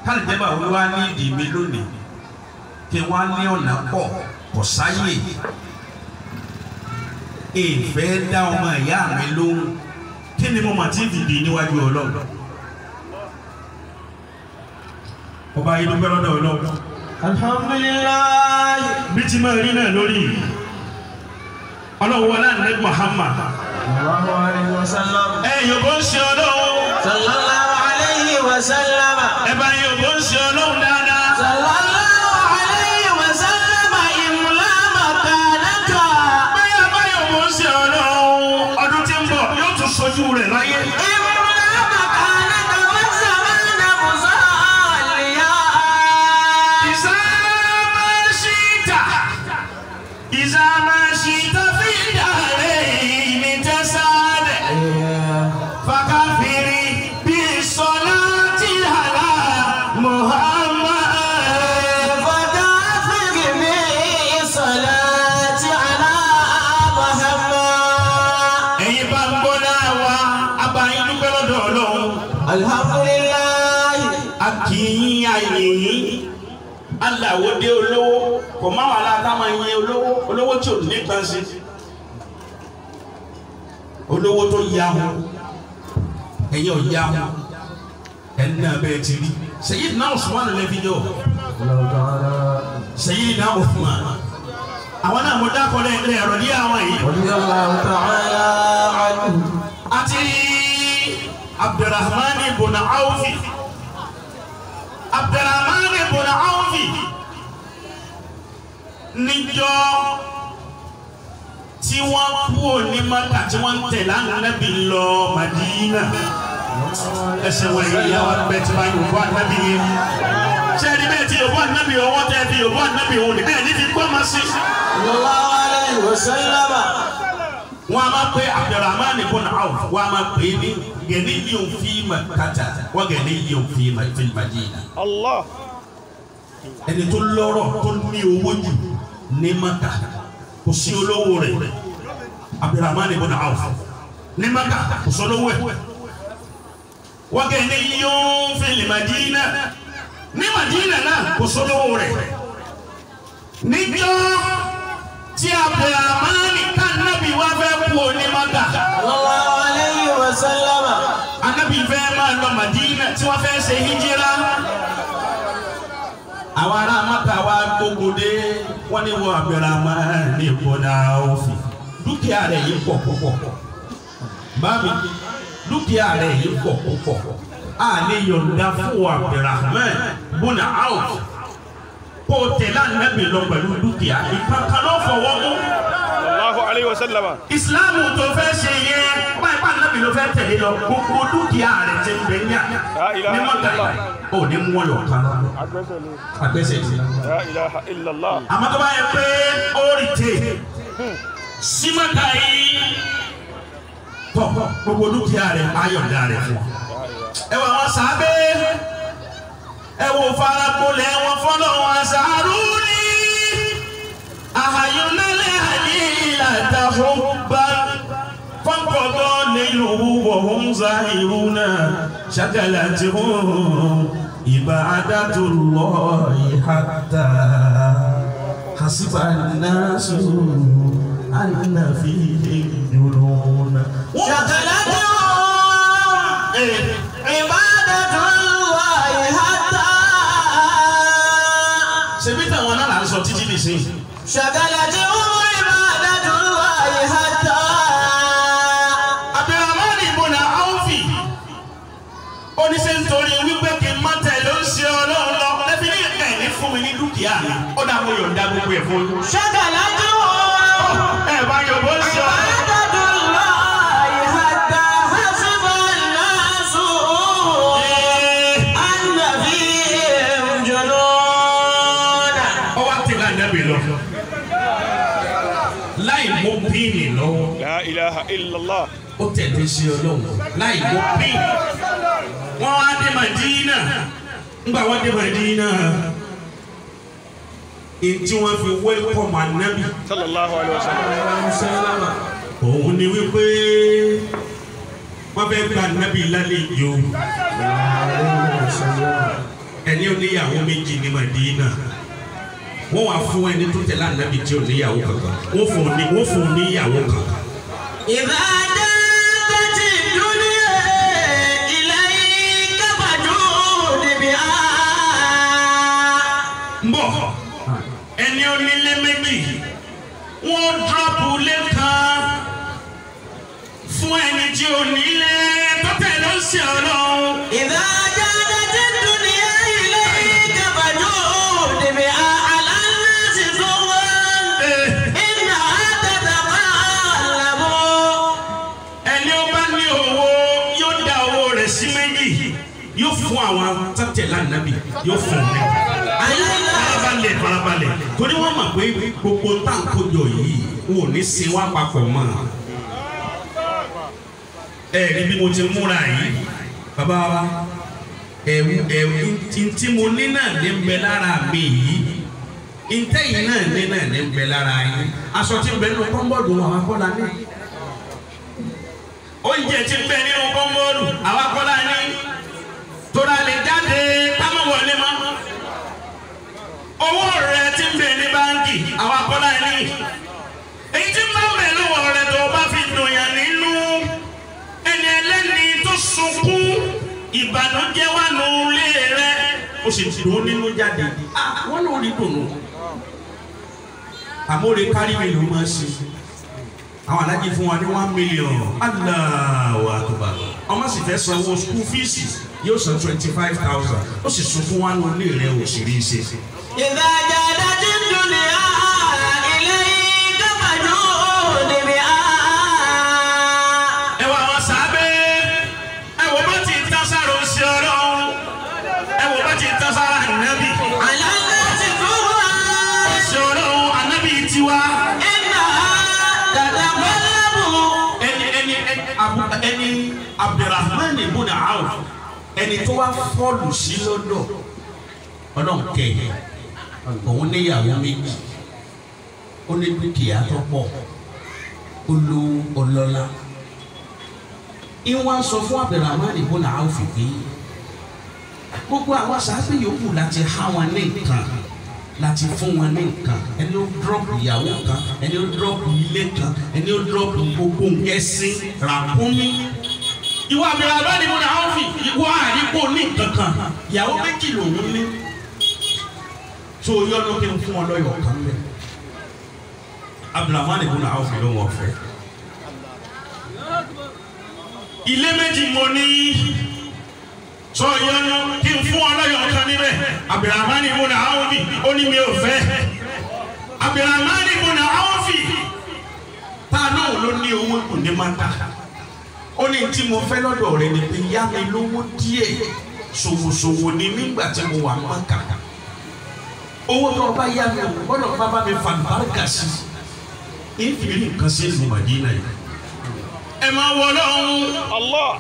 Kálíjẹ́bà olúwa ní ìdí mi lónìí kí wọ́n á ní ọ̀nà pọ̀ kò sáyè. Ìfẹ́ dá ọmọ ìyá mi lóhùn. Kí ni mo mà tí fìdí níwájú Ọlọ́run? Ọba yìí dúpẹ́ lọ́dọ̀ Ọlọ́run. Alhamdulillah. Bí ti máa rí náà lórí Ọlọ́run wọlé àná Muhammad. Sallallahu alayhi wa sallam. Ẹ yòókù ń ṣe Ọlọ́run. Sallallahu alayhi wa sallam. Ẹ bá yòókù ń ṣe Ọlọ́run dáadáa. Sallallahu alayhi wa sallam imla makanaka. Bẹ́ẹ̀ bá yòókù ń ṣe Ọlọ́run ọdún tí ń bọ̀ yóò tún sojú rẹ̀ láyé. Imla makanaka wa zamana musalliya. Ìzá máa ṣíta fi dàrẹ́ ní tẹ́sán. Fàkàfìrí bí sọlá tí àlá Muhammad. Fàkàfìrí bí sọlá tí àlá Muhammad. Ẹ̀yin bá ń gbọ́ náà wá, abayín dúpẹ́ lọ́dọ̀ Ọlọ́run. Alhamdulillah. A kì í ayé yín. Aláwo dé olówó, kò má wà láta máa yin olówó, olówó tí ò ní kan sí. Olówó tó yahun, ẹ̀yin ò yahun, ẹni náà bẹ́ẹ̀ ti rí. Sayyidina Usman lè fi jọ. Sayyidina Usman. Àwọn náà mo dákọ̀ lẹ́yìn ẹ̀rọ ní àwọn yìí. Àti Abdurrahman ibn Awfi. Abdurrahman ibn Awfi níjọ́ tí wọ́n kú ní Maka tí wọ́n ń tẹ̀lé Ànábì lọ Madina. Ẹsẹ̀ wọ̀nyí ìyá wa bẹ́ẹ̀ tí wọ́n yóò bọ́ Ànábì yẹn. Ṣé ẹni bẹ́ẹ̀ tí yóò bọ́ Ànábì ọwọ́ tẹ́ fi yóò bọ́ Ànábì òun ní bẹ́ẹ̀ ní fi gbọ́ máa sí. Sallallahu alayhi wa sallam. Wọ́n a máa pe Abdurrahman ibn Awf, wọ́n a máa pè é ní ganiyyun fi Makkata wa ganiyyun fi Madina. Allah. Ẹni tó lọ́rọ̀ tó ní owó jù ní Maka kò sí olówó rẹ̀. Abdurrahman ibn Awf ní Maka kò sí olówó ẹ̀. Wa ganiyyun fil Madina ní Madina náà kò sí olówó rẹ̀. Níjọ́ tí Abdurrahman kánábì wá fẹ́ kú ní Maka. Sallallahu alayhi wa sallam. Anábì fẹ́ máa lọ Madina tí wọ́n fẹ́ ṣe hijira. Àwọn ará Maka wa gbógun dé wọ́n ní wọ́n Abdurrahman ibn Awf. Dúkìá rẹ̀ yìí pọ̀ púpọ̀. Bámi dúkìá rẹ̀ yìí pọ̀ púpọ̀. A lè yọ̀ǹda fún Abdurrahman ibn Awf. Kó o tẹ̀lé Ànábì lọ pẹ̀lú dúkìá. Ìkankan ló fọwọ́ mú. Sallallahu alayhi wa sallam. Ìsìláàmù tó fẹ́ ṣe yẹn, báyìí bá Ànábì ló fẹ́ tẹ̀lé lọ, gbogbo dúkìá rẹ̀ ti ń bẹ ní àná. Ní Mọ́kà ò ní mú ọyọ̀ kan lọ. Àgbẹ̀sẹ̀ ti. La ilaha illallah. Àmọ́ tó bá yẹ pé ó rí tè sí Mọ́kà yìí, tọ̀ gbogbo dúkìá rẹ̀ ayọ̀dá rẹ̀ fún ọ. Ẹ wọ àwọn sàábé, ẹ wò farabolẹ̀ wọn fọlọ́ wọn sàárù ní. Àhàyùnálẹ̀ àdìlàtà hubba fọ́nkọ̀dọ́ nílùú wọ̀hún zahiruna ṣàkàlàtìhún ibadatullahi hatta hasiba an-nasu anna fihim jununa. Ṣàkàlàtìhún ibadatullahi hatta. Ṣebí táwọn náà là ń sọ títí nìsín. Ṣàkàlàtìhún ibadatullahi hatta. Abdurrahman ibn Awfi ó ní ṣe ń torí wípé kí n má tẹ̀lé ó ń ṣe Ọlọ́run lọ lẹ́fi ní ẹ̀ ní fún mi ní dúkìá mi ó dà mo yọ̀ǹda gbogbo ẹ̀ fún yín. Ṣàkàlàtìhún Ẹ bá yọ̀ bó ń ṣe Ọlọ́run. ibadatullahi hatta hasiba an-nasu anna fihim jununa. Ó wá tẹ̀lé Ànábì lọ láì mú píìnì lọ́wọ́. La ilaha illallah. Ó tẹ̀lé sí Ọlọ́run láì mú píìnì. Wọ́n wá dé Màdínà. Ńgbà wọ́n dé Màdínà, èyí tí wọ́n fi wẹ́lkọ̀mù Ànábì Sallallahu alayhi wa sallam. òun ni wípé wọ́n fẹ́ gba Ànábì lálejò. Ẹni oníyàwó méjì ní Madina. Wọ́n wá fún ẹni tó tẹ̀lé ànábì tí ò níyàwó kankan. Wọ́n fún níyàwó kankan. إذا داقت الدنيا إليك فجود بها. Ń bọ̀, ẹni onílé méjì, wọ́n drop lẹ́kan fún ẹni tí ò nílé tó tẹ̀lé ó sì ọlọ́run. إذا جادت الدنيا إليك فجود بها على الناس ضرا إنها تتقلب. Ẹni ó bá ní owó yóò dá owó rẹ̀ sí méjì, yóò fún àwọn tó tẹ̀lé ànábì, yóò fún un ní. Farabalẹ̀, farabalẹ̀, torí wọ́n mọ̀ pé gbogbo tá à ń kójọ yìí, wọn ò ní sin wá papọ̀ mọ́. Ẹ rí bí mo ti múra yìí, bàbá wa, ẹ̀wù ẹ̀wù tí mo ní náà ní ń bẹ lára mi yìí, ntẹ́yìn náà ní náà ní ń bẹ lára yín. Aṣọ tí ń bẹ nínú kọ́ńbọ̀dù, àwọn akọ́lá ní. Oúnjẹ tí ń bẹ nínú kọ́ńbọ̀dù, àwọn akọ́lá ní. Tóra lè jáde táwọn wọlé mọ́. Owó rẹ tí ń bẹ ní báńkì, àwọn akọ́lá ní. Èyí tí ń bá ń bẹ lọ́wọ́ rẹ tó o bá fi dùn yàn nínú, ẹni ẹlẹ́ni tó sunkún ìbànújẹ́ wà nù ilé rẹ, ó sì dùn nínú jáde. Wọ́n lò ní dùnú. Àmóre kárí mi ló máa ń ṣe. Àwọn alájí fún wa ní 1 million. Allahu Akbar. Ọmọ sì fẹ́ sanwó school fees, yóò san 25,000, ó sì sunkún wà nù ilé rẹ, ò sì rí i ṣe. إذا جادت الدنيا إليك فجود بها. Ẹ wọ àwọn sábẹ́, ẹ wọ bá ti tán sára oṣù ọlọ́run, ẹ wọ bá ti tán sára ànábì. على الناس ضرا Oṣù ọlọ́run, ànábì tiwa. إنها تتقلب. Ẹni ẹni ẹni abu ẹni Abdulrahman ibn Awf, ẹni tó wá fọ́ọ̀lù sí lọ́dọ̀ ọlọ́run kẹ, òun níyàwó méjì, ó ní dúkìá tó pọ̀, ó lówó ọlọ́lá. Ìwọ́n sọ fún Abdulrahman ibn Awf pé gbogbo àwọn sábẹ́ yòókù láti há wọn ní nǹkan, láti fún wọn ní nǹkan. Ẹni ó drop ìyàwó kan, ẹni ó drop ilé kan, ẹni ó drop gbogbo ẹṣin, ràkúnmí. Ìwọ Abdulrahman ibn Awf, ìwọ àríkò ní nǹkan kan, ìyàwó méjì lòún ní, tó yọ lókè ń fún ọ lọ́yọ̀ kan bẹ́ẹ̀. Abdulrahman ibn Awf ló wọ́n fẹ́. Ilé méjì mo ní, sọ yọnu kí n fún ọ lọ́yọ̀ kan níbẹ̀. Abdulrahman ibn Awf ó ní mi ò fẹ́. Abdulrahman ibn Awf tá a náà ló ní owó kò ní máa ta, ó ní tí mo fẹ́ lọ́dọ̀ rẹ ni pé yá mi lówó díẹ̀, ṣòwòṣòwò ni nígbà tí mo wà Mákà. Owó tó o bá yá mi, o gbọ́dọ̀ bá bá mi fàlùbáríkà sí i, ìfi rí nǹkan sí ìlú Màdínà yìí. Ẹ máa wọ lọ́hùn. Allah.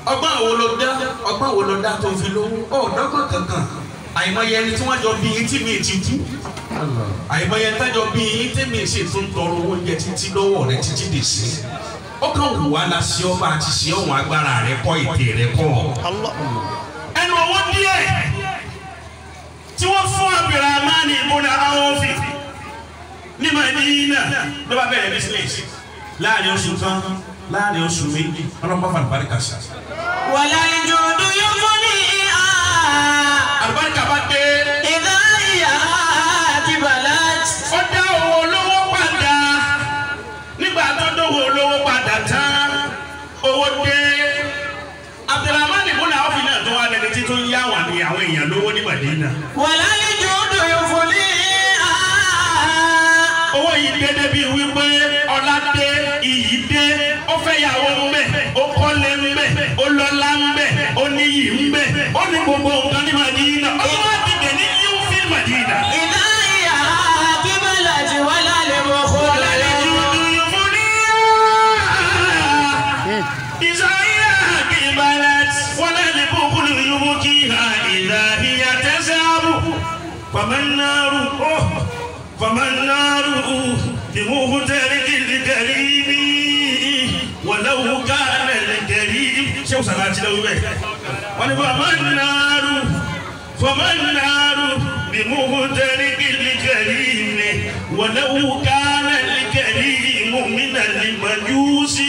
Ọgbọ́n wo ló dá? Ọgbọ́n wo ló dá tó fi lówó? Ọ̀dọ́gbọ̀n kankan. Àìmọye ẹni tí wọ́n jọ bí yín tí mi ti kú, àìmọye ẹni tí wọ́n jọ bí yín tí mi sì tún tọrọ oúnjẹ títí lọ́wọ́ rẹ títí dì sí. Ó kàn wù wá la sí ọba àti sí ọ̀hún, agbára rẹ kọ́, ètè rẹ kọ́. Allah. Ẹnu owó díẹ̀ tí wọ́n fún Abdulrahman ibn Awf ní Madina ló bá bẹ̀rẹ̀ business. Láàrin oṣù kan, láàrin oṣù 2, ọlọ́pàá fàlùbáríkà sí. ولا الجود يفنيها. Àlùbáríkà bá dé. إذا هي أقبلت. Ó dá owó olówó padà. Nígbà tó dówó olówó padà tán, owó dé. Abdulrahman ibn Awf náà tó wá lẹni tí tó ń yá wà ní àwọn èèyàn lówó ní Madina. ولا الجود يفنيها. Owó yìí dédé bíi wípé ọlá dé, iyì dé. Ó fẹ́ yàwó ń bẹ̀, ó kọ́lé ń bẹ̀, ó lọ́lá ń bẹ̀, ó níyì ń bẹ̀, ó ní gbogbo nǹkan ní Madina. Ó tún wá dìde ní yúfin Madina. إذا هي أقبلت ولا البخل. إذا هي أقبلت ولا البخل يبكيها إذا هي تذهب، فما النار فما النار بمهترك الكريم ولو كان الكريم. شو صلاة لو به؟ فما النار. فما النار بمهترق الكريم ولو كان الكريم من المجوس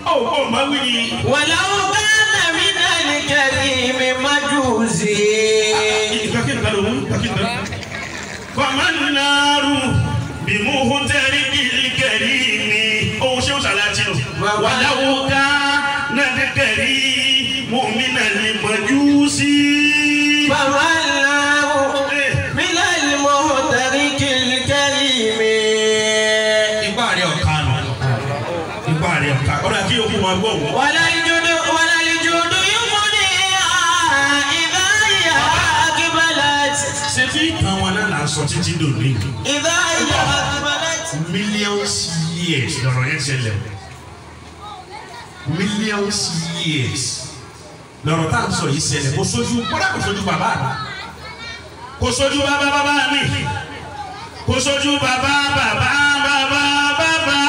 أو ما وي ولو كان من الكريم مجوسي فما النار بمهترق الكريم أو شو سالاتي ولو كان الكريم من المجوس فما النار من المهترق الكريم. Ipá rẹ̀ ọ̀ka nù. Ipá rẹ̀ ọ̀ka. Ọ̀rọ̀ àti òkú máa gbọ́ wọ́n. ولا الجود ولا الجود يغنيها إذا هي أقبلت. Ṣé tí ìtàn wọn náà là ń sọ títí dòní? إذا هي أقبلت. Millions years lọ̀rọ̀ yẹn ṣẹlẹ̀. Millions years lọ̀rọ̀ tá à ń sọ yìí ṣẹlẹ̀. Kò sójú kódà kò sójú bàbá mi. Kò sójú bàbá bàbá mi. Kò sójú bàbá bàbá bàbá bàbá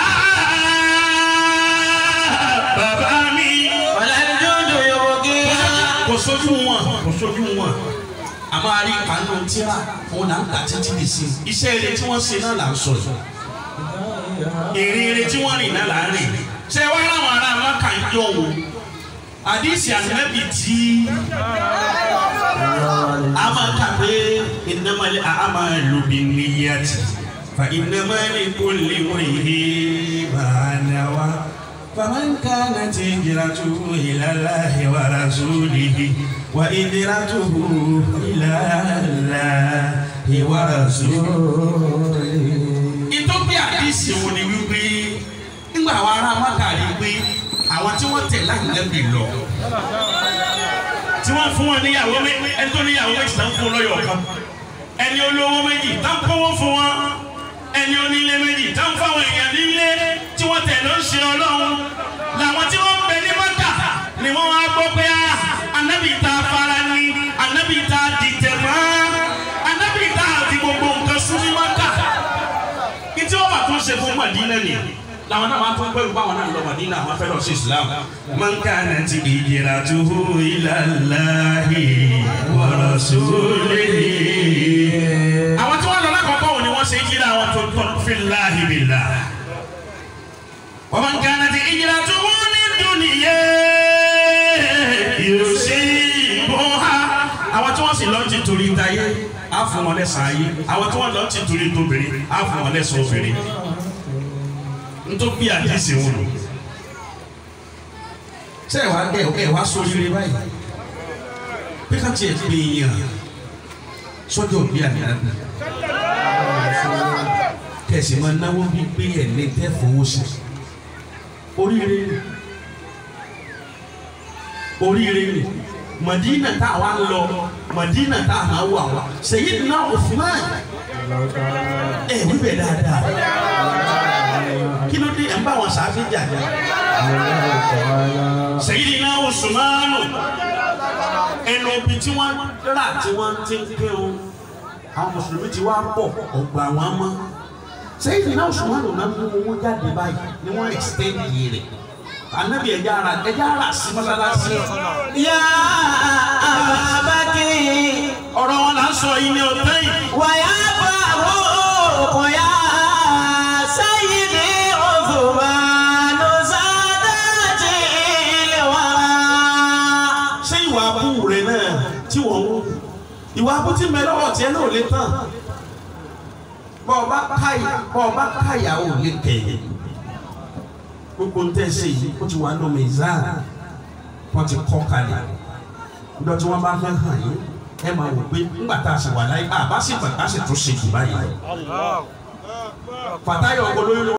bàbá mi. ولا الجود يبقيها. Kò sójú wọn, kò sójú wọn. A máa rí kánú tíra òun là ń kà títí dì sí. Iṣẹ́ eré tí wọ́n ṣe náà là ń sọ yìí. Èrè eré tí wọ́n rìn náà là ń rìn. Ṣé wá láwọn ará Mákà ń jọ wo? Àdìsí ànábì tí a máa kà pé innamal a'malu binniyati fa innama likulli imri'in ma nawa faman kanat hijratuhu ila Allahi wa rasulihi wa hijratuhu ila Allahi wa rasulihi. Ìtọ́pẹ́ àdìsí wo ni wípé nígbà àwọn ará Mákà rí pé àwọn tí wọ́n tẹ̀ láti lọ tí wọ́n fún wọn níyàwó méjì, ẹni tó níyàwó méjì tán fún lọ́yọ̀ kan, ẹni olówó méjì tán kówó fún wọn, ẹni onílé méjì tán fáwọn èèyàn nílé tí wọ́n tẹ̀ ló ń ṣe Ọlọ́run. Làwọn tí wọ́n ń bẹ ní Mákà ni wọ́n wá gbọ́ pé Ànábì ta fara ni, Ànábì ta dìtẹ̀ mọ́, Ànábì ta àti gbogbo nǹkan sún ní Mákà. Kí tí wọ́n bá tún ṣe fún Mádínà ni làwọn náà máa tún pẹ̀lú báwọn náà lọ Mádínà àwọn fẹ́ lọ sí Islam. Man kanat hijratuhu ila Allahi wa rasulihi. Àwọn tí wọ́n lọ lákọ̀ọ́kọ́ wo ni wọ́n ṣe hijira àwọn tó tọ́ fillahi billah. Wa man kanat hijratuhu lidunya yusibuha. Àwọn tí wọ́n sì lọ ti torí tayé á fún wọn lẹ́san ayé. Àwọn tí wọ́n lọ ti torí tóbìnrin á fún wọn lẹ́san obìnrin. Ntọ́ bí àdìsí wọn lò. Ṣé ẹ wá ẹ ẹ wá sóríire báyìí? Bí ká tiẹ̀ pè yàn sọ́jọ́ bí àdìsí. Kẹ̀sì máa náwó bí pé ẹ̀ lè tẹ́ fowó sí. Oríire ni. Oríire ni. Màdínà tá a wá ń lọ, Màdínà tá a máa wà wá. Sayyidina Uthman. Ẹ wíbẹ̀ dáadáa. Kí ló dé ẹ̀ ń bá wọn sàáfin jà ní? Sayyidina Usmanu ẹnu ibi tí wọ́n rà tí wọ́n ti ń pín o, àwọn mùsùlùmí ti wá pọ̀ ọ̀gbà wọn mọ́. Sayyidina Usmanu náà mú owó jáde báyìí ni wọ́n extend rẹ̀. Ànábì ẹja ara sí mọ́sálásí. يا أبا بكر Ọ̀rọ̀ wọn là ń sọ yìí ní ọ̀tẹ́ yìí. ويا فاروق يا سيدي عثمان ساداتي الورى. Ṣé ìwà abú rẹ náà tí wọ́n wú? Ìwà abú tí ń bẹ lọ́wọ́ tiẹ̀ náà ò lè tán. Bọ́ ọ bá káyà ò lè tẹ̀yẹ̀. Gbogbo ń tẹ́ ṣe yìí ó ti wà nù mizan, wọ́n ti kọ́ kalẹ̀. Níjọ́ tí wọ́n bá fẹ́ hàn yín, ẹ máa wò pé ńgbà tá a sì wà láyé, àbá sì bàtà sì tún ṣe jù báyìí lọ. Fàtáyọ̀ olóyún ló